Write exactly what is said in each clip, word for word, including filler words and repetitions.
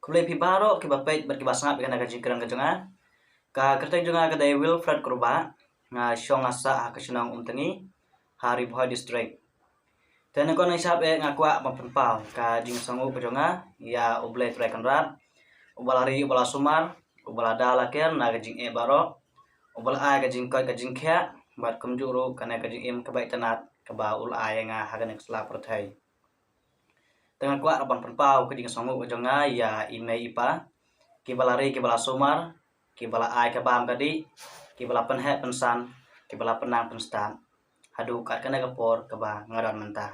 Khublei phi baroh kiba peit bad kiba sngap ïa kane ka jingkren ka jong nga. Ka kyrteng jong nga ka dei Wilfred Kurbah, nga shong nga sah ha ka shnong Umtangi, ha Ri Bhoi District. Te nyngkong nyngkong eh nga kwah ban pynpaw ka jingsngewnguh ka jong nga ïa U Blei Trai Kynrad, uba la ri, uba la sumar, uba la da la ker na ka jingeh baroh, uba la ai ka jingkoit ka jingkhiah, bad kumjuh ruh kane ka jingim kaba itynnad kaba u la ai ïa nga ha kane ka sla pyrthei. Te nga kwah ruh ban pynpaw ka jingsngewnguh ka jong nga ïa i mei i pa, kiba la ri, kiba la sumar, kiba la ai ka bam ka dih, kiba la pynheh pynsan, kiba la pynnang pynstad haduh kat kane ka por kaba nga don mynta.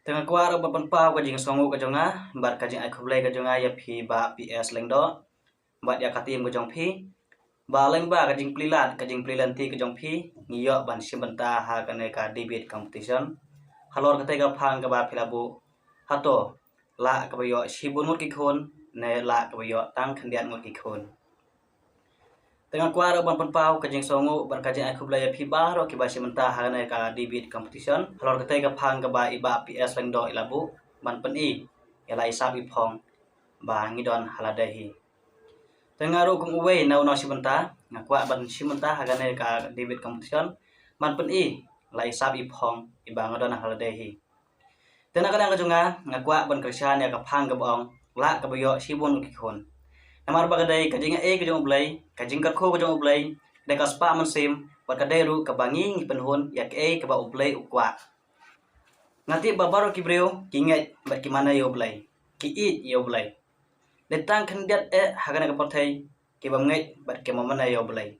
Te nga kwah ruh ban pynpaw ka jingsngewnguh ka jong nga bad ka jingai khublei ka jong nga ïa phi Bah P S Lyngdoh bad ïa ka team ka jong phi, ba lyngba ka jingplie lad, ka jingplie lynti ka jong phi, ngi ïoh ban shim bynta ha kane ka debate competition. Halor katei ka phang kaba phi la buh, hato lah kaba ïoh shibun ngut ki khun ne lah kaba ïoh tang khyndiat ngut ki khun? Te nga kwah ruh ban pynpaw ka jingsngewnguh bad ka jingai khublei ïa phi baroh kiba shim bynta ha kane ka debate competition halor katei ka phang kaba i Bah P S Lyngdoh i la buh, ban pyni ïa la i sap i phong ba ngi don ha lade hi. Te nga ruh kum uwei na u nongshim bynta, nga kwah ban shim bynta ha kane ka debate competition ban pyni la i sap i phong iba nga don ha lade hi. Te na ka liang ka jong nga, nga kwah ban kyrshan ïa ka phang kaba ong lah kaba ïoh shibun ngut ki khun. Namar ba ka dei ka jingai ka jong U Blei, ka jingkyrkhu ka jong U Blei, ka dei ka spah mynsiem, bad ka dei ruh kaba ngi ngi pynhun ïa kaei kaba U Blei u kwah. Nga tip ba baroh ki briew ki ngeit bad ki mane ïa U Blei, ki ïeit ïa U Blei. Dei tang khyndiat eh ha kane ka pyrthei kiba ngeit bad kiba mane ïa U Blei.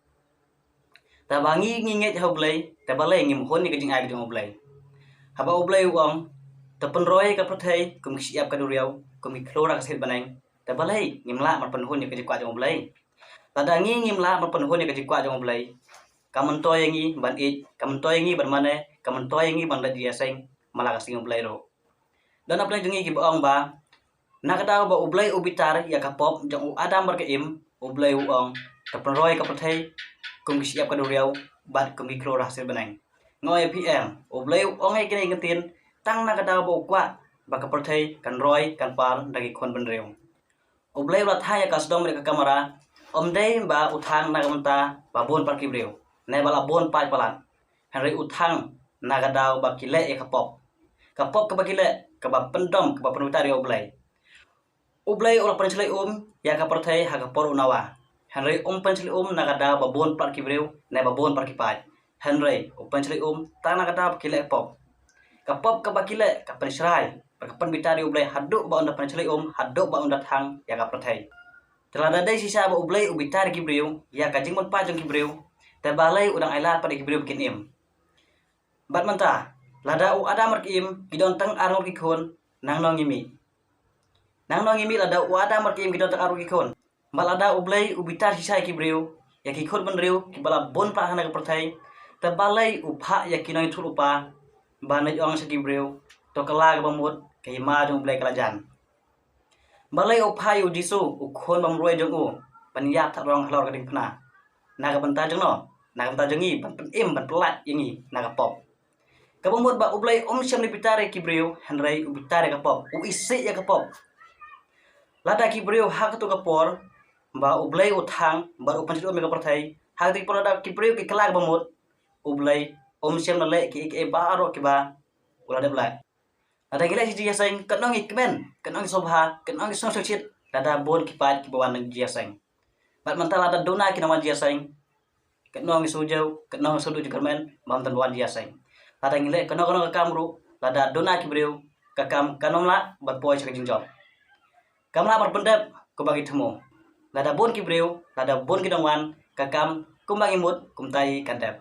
Te ba ngi ngi ngeit ha U Blei, te balei ngim hun ïa ka jingai ka jong U Blei? Haba U Blei u ong, to pynroi ka pyrthei kum ki shyiap ka duriaw, kum ki khlur ha ka siat bneng, te balei ngim lah ban pynhun ïa ka jingkwah jong U Blei? Lada ngi ngim lah ban pynhun ïa ka jingkwah jong U Blei, kam myntoi ïa ngi ban ïeit, kam myntoi ïa ngi ban mane, kam myntoi ïa ngi ban leit ïaseng man la ka sngi U Blei ruh. Don na pdeng jong ngi kiba ong ba na ka daw ba U Blei u bitar ïa ka pop jong u Adam bad ka Im, U Blei u ong, to pynroi ka pyrthei kum ki shyiap ka duriaw bad kum ki khlur ha siat bneng. Nga ong ïa phi em, U Blei u ong ïa kine ki ktien tang na ka daw ba u kwah ba ka pyrthei kan roi kan par da ki khun bynriew. U Blei u la thang ïa ka Sodom bad ka Gomorrah, ym dei ba u thang na ka bynta ba bun pat ki briew ne ba la bun paid palat, hynrei u thang na ka daw ba ki leh ïa ka pop. Ka pop kaba ki leh, kaba pyndom, kaba pynbitar ïa U Blei. U Blei u la pynshlei um ïa ka pyrthei ha ka por u Noah, hynrei um pynshlei um na ka daw ba bun pat ki briew ne ba bun pat ki paid, hynrei u pynshlei um tang na ka daw ba ki leh pop. Ka pop kaba ki leh ka pynshrai bad ka pynbitar ïa U Blei haduh ba un da pynshlei um, haduh ba un da thang ïa ka pyrthei. Te lada dei shisha ba U Blei u bitar ïa ki briew, ïa ka jingmut paid jong ki briew, te balei u dang ailad pat ïa ki briew ba kin im? Bad mynta, lada u Adam bad ka Im ki don tang ar ngut ki khun, nangno ngi mih? Nangno ngi mih lada u Adam bad ka Im ki don tang ar ngut ki khun? Bad lada U Blei u bitar shisha ïa ki briew, ïa ki khun bynriew kiba la bun pat ha kane ka pyrthei, te balei u phah ïa ki nongïathuhlypa ban leit ong sha ki briew, to kylla kaba mut, ka hima jong U Blei ka la jan? Balei u phah ïa u Jisu, u khun bymroi jong u, ban ïap that rong halor ka diengphna? Na ka bynta jong no, na ka bynta jong ngi, ban pynim, ban pyllait ïa ngi na ka pop. Kaba mut ba U Blei um shym la bitar ïa ki briew, hynrei u bitar ïa ka pop, u isih ïa ka pop. Lada ki briew ha kato ka por ba U Blei u thang bad u pynshlei um ïa ka pyrthei, ha kato ka por lada ki briew ki kylla kaba mut, U Blei um shym la leh kiei kiei baroh kiba u la dep leh. Lada ngi leit sha jingïaseng, katno ngi kmen, katno ngi sngewbha, katno ngi sngewsih shit lada bun ki paid kiba wan jingïaseng. Bad mynta lada duna ki nongwan jingïaseng, katno ngi sngewjew, katno ngi sngewduh jingkyrmen ba ym don ba wan jingïaseng. Lada ngi leh kano kano ka kam ruh, lada duna ki briew, ka kam kan ym lah ban poi sha ka jingjop. Kam lah ban pyndep kumba ki thmu. Lada bun ki briew, lada bun ki nongwan, ka kam kumba ngi mut kumta hi kan dep.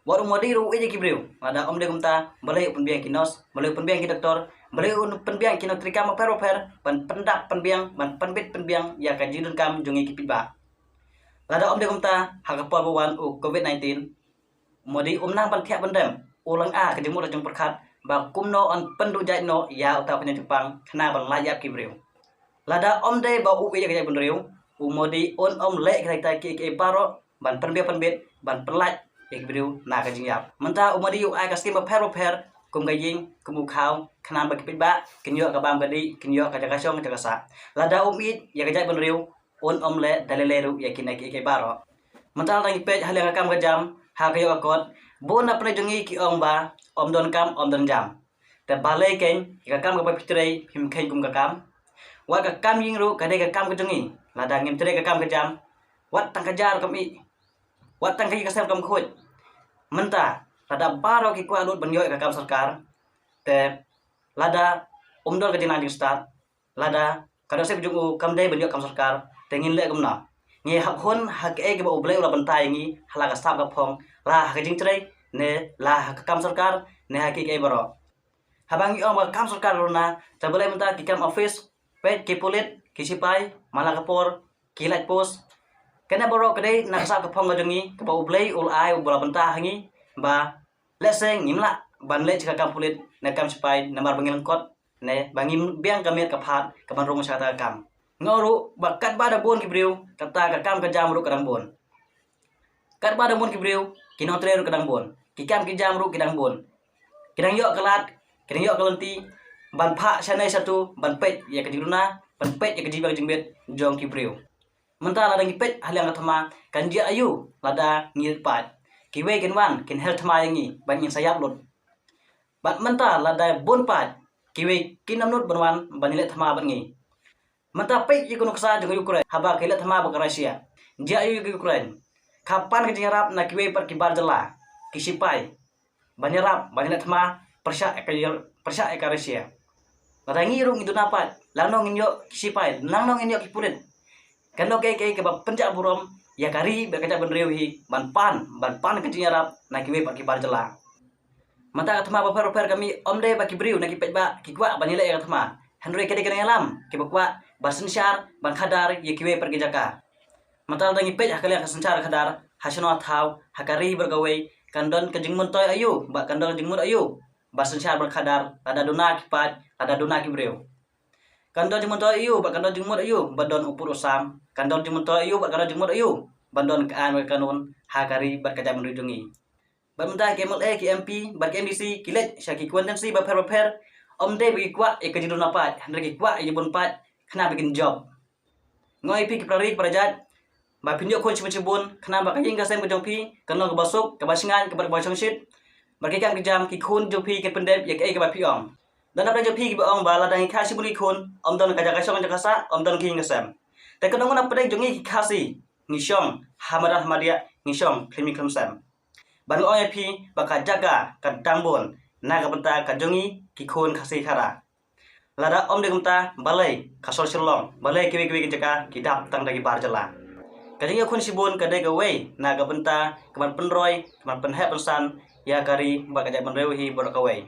Wat u Modi ruh u ïeit ïa ki briew. Lada ym dei kumta, balei u pynbiang ki nurse, balei u pynbiang ki doktor, balei u pynbiang ki nongtrei kam bapher bapher, ban pyndap pynbiang, ban pynbit pynbiang ïa ka jingdonkam jong ngi ki paidbah. Lada ym dei kumta, ha ka por ba wan u Covid nineteen, u Modi um nang ban thiah ban dem, u la ai ka jingmut la jingpyrkhat ba kumno yn pynduh jait noh ïa uta u khñiang jingpang khnang ban lait ïap ki briew. Lada ym dei ba u ïeit ïa ka jaitbynriew, u Modi un ym leh kiei kiei baroh ban pynbiang pynbit, ban pynlait ïa ki briew na ka jingïap. Mynta u Modi u ai ka skim bapher bapher kum ka ïing, kum u khaw, khnang ba ki paidbah kin ïoh ka bam ka dih, kin ïoh ka jaka shong ka jaka sah. Lada um ïeit ïa ka jaitbynriew, un ym leh da lei lei ruh ïa kine kiei kiei baroh. Mynta lada ngi peit ha liang ka kam ka jam, ha ka ïoh ka kot, bun na pdeng jong ngi ki ong ba ym don kam ym don jam. Te balei kein ïa ka kam kaba phi trei phim kheiñ kum ka kam? Wat ka kam ïing ruh ka dei ka kam ka jong ngi. Lada ngim trei ka kam ka jam, wat tang ka jar kam ih, wat tang ka ïing ka sem kam khuid. Mynta lada baroh ki kwah lut ban ïoh ïa ka kam sorkar, te lada um don ka jingnang jingstad, lada ka nusip jong u kam dei ban ïoh kam sorkar, te ngin leh kumno? Ngi hap hun ha kaei kaba U Blei u la bynta ïa ngi, ha la ka sap ka phong, la ha ka jingtrei, ne la ha ka kam sorkar, ne ha kiei kiei baroh. Haba ngi ong ba kam sorkar ruh na, te balei mynta ki kam office, peit ki pulit, ki sipai, man la ka por ki light post. Kane baroh ka dei na ka sap ka phong ka jong ngi, kaba U Blei u la ai, u la bynta ha ngi, ba lehse ngim lah ban leh sha ka kam pulit ne kam sipai namar ba ngi lyngkot, ne ba ngim biang ka miet ka phad kaban rung sha kata ka kam. Nga ong ruh ba katba da bun ki briew, kata ka kam ka jam ruh ka dang bun. Katba da bun ki briew, ki nongtrei ruh ka dang bun, ki kam ki jam ruh ki dang bun. Ki dang ïoh ka lad, ki dang ïoh ka lynti ban phah shane shatu, ban peit ïa ka jingduna, ban peit ïa ka jingbiang jingbit jong ki briew. Mynta lada ngi peit ha liang ka thma, kan jia aïu lada ngi rit paid? Kiwei kin wan kin hel thma ïa ngi ban ngin sa ïap lut. Bad mynta lada bun paid, kiwei kin ym nud ban wan ban ïaleh thma bad ngi. Mynta peit ïa ka nuksa jong ka Ukraine, haba ki leh thma bad ka Russia, jia aïu ïa ka Ukraine? Ka pan ka jingïarap na kiwei pat ki bar jylla, ki sipai, ban ïarap ban ïaleh thma pyrshah ïa ka, pyrshah ïa ka Russia. Lada ngi ruh ngi duna paid, lano ngin ïoh ki sipai, lano ngin ïoh ki pulit? Kano kaei kaei kaba pynjah burom ïa ka ri bad ka jaitbynriew hi, ban pan, ban pan ka jingïarap na kiwei pat ki bar jylla. Mynta ka thma bapher bapher ka mih, ym dei ba ki briew na ki paidbah ki kwah ban ïaleh ïa ka thma, hynrei ka dei ka nongïalam kiba kwah ban synshar, ban khadar ïa kiwei pat ki jaka. Mynta lada ngi peit ha ka liang ka synshar khadar, ha shano thaw, ha ka ri bad kawei, kan don ka jingmyntoi aïu bad kan don ka jingmut aïu ban synshar ban khadar lada duna ki paid, lada duna ki briew? Kan don jingmyntoi aïu bad kan don jingmut aïu ban don u pud u sam? Kan don jingmyntoi aïu bad kan don jingmut aïu ban don ka aiñ bad ka kanun ha ka ri bad ka jaitbynriew jong ngi? Bad mynta ki M L A, ki M P bad ki M D C ki leit sha ki constituency bapher bapher, ym dei ba ki kwah ïa ka jingduna paid, hynrei ki kwah ïa ka jingbun paid khnang ba kin jop. Nga ong ïa phi ki para ri ki para jait, ba phin ïoh khun shibun shibun, khnang ba ka ïing ka sem ka jong phi kan long kaba suk, kaba shngaiñ, kaba, kaba shongshit. Bad ki kam ki jam, ki khun jong phi kin pyndep ïa kaei kaba phi ong. Don na pdeng jong phi kiba ong ba lada ngi kha shibun ki khun, ym don ka jaka shong jaka sah, ym don ka ïing ka sem. Te kano kano na pdeng jong ngi ki Khasi, ngi shong ha madan ha madiah, ngi shong khlem ïing khlem sem. Bad nga ong ïa phi ba ka jaka ka dang bun na ka bynta ka jong ngi ki khun Khasi Khara. Lada ym dei kumta, balei ka sor Shillong, balei kiwei kiwei ki jaka ki dap tang da ki bar jylla? Ka jingïoh khun shibun ka dei kawei na ka bynta kaban pynroi, kaban pynheh pynsan ïa ka ri bad ka jaitbynriew hi baroh kawei.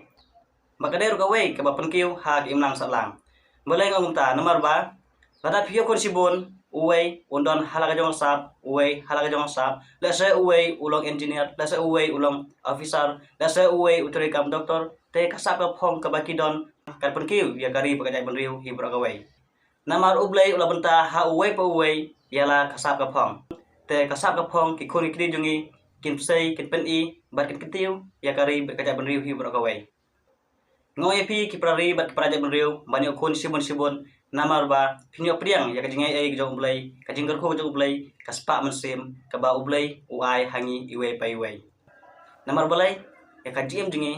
Bad ka dei ruh kawei kaba pynkiew ha ka imlang sahlang. Balei nga ong kumta? Namar ba lada phi ïoh khun shibun, uwei un don ha la ka jong ka sap, uwei ha la ka jong ka sap, lehse uwei u long engineer, lehse uwei u long officer, lehse uwei u trei kam doktor, te ka sap ka phong kaba ki don kan pynkiew ïa ka ri bad ka jaitbynriew hi baroh kawei. Namar U Blei u la bynta ha uwei pa uwei ïa la ka sap ka phong. Te ka sap ka phong, ki khun ki kti jong ngi kin pynshai, kin pyni bad kin kyntiew ïa ka ri bad ka jaitbynriew hi baroh kawei. Nga ong ïa phi ki para ri bad ki para jaitbynriew ban ïoh khun shibun shibun, namar ba phin ïoh pdiang ïa ka jingai ei ka jong U Blei, ka jingkyrkhu ka jong U Blei, ka spah mynsiem kaba U Blei u ai ha ngi iwei pa iwei. Namar balei? Ïa ka jingim jong ngi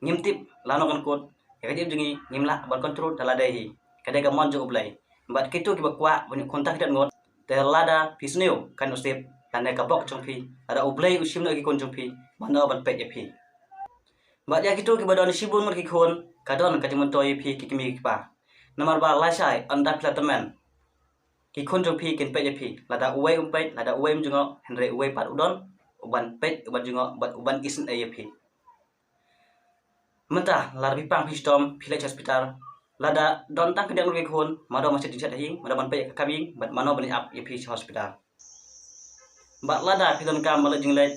ngim tip lano kan kut, ïa ka jingim jong ngi ngim lah ban control da lade hi. Ka dei ka mon jong U Blei. Bad kito kiba kwah ban ïoh khun tang khyndiat ngut, te lada phi sniew, kan nusip lane ka bok jong phi, lada U Blei u shim noh ïa ki khun jong phi, mano ban peit ïa phi? Bad ïa kito kiba don shibun ngut ki khun, ka don ka jingmyntoi ïa phi ki kmie ki kpa. Namar ba lashai ynda phi la tymmen, ki khun jong phi kin peit ïa phi. Lada uwei um peit, lada uwei um jngoh, hynrei uwei pat u don uban peit, uban jngoh bad uban isynei ïa phi. Mynta lada phi pang phi shitom, phi leit sha hospital, lada don tang khyndiat ngut ki khun, mano ban shet jingshet ha ïing, mano ban peit ïa ka kam ïing, bad mano ban ïap ïa phi sha hospital? Bad lada phi donkam ban leit jingleit,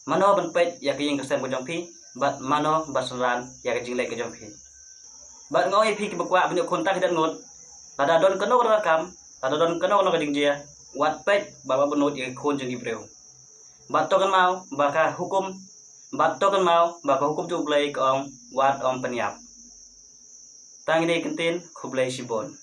mano ban peit ïa ka ïing ka sem ka jong phi, bad mano ban synran ïa ka jingleit ka jong phi? Bad nga ong ïa phi kiba kwah ban ïoh khun tang khyndiat ngut, lada don kano kano ka kam, lada don kano kano ka jingjia, wat peit bad wat bynnud ïa ki khun jong ki briew. Bad to kynmaw ba ka hukum Bad to kynmaw ba ka hukum jong U Blei ka ong, wat ym pynïap. Tang ine i kyntien, khublei shibun.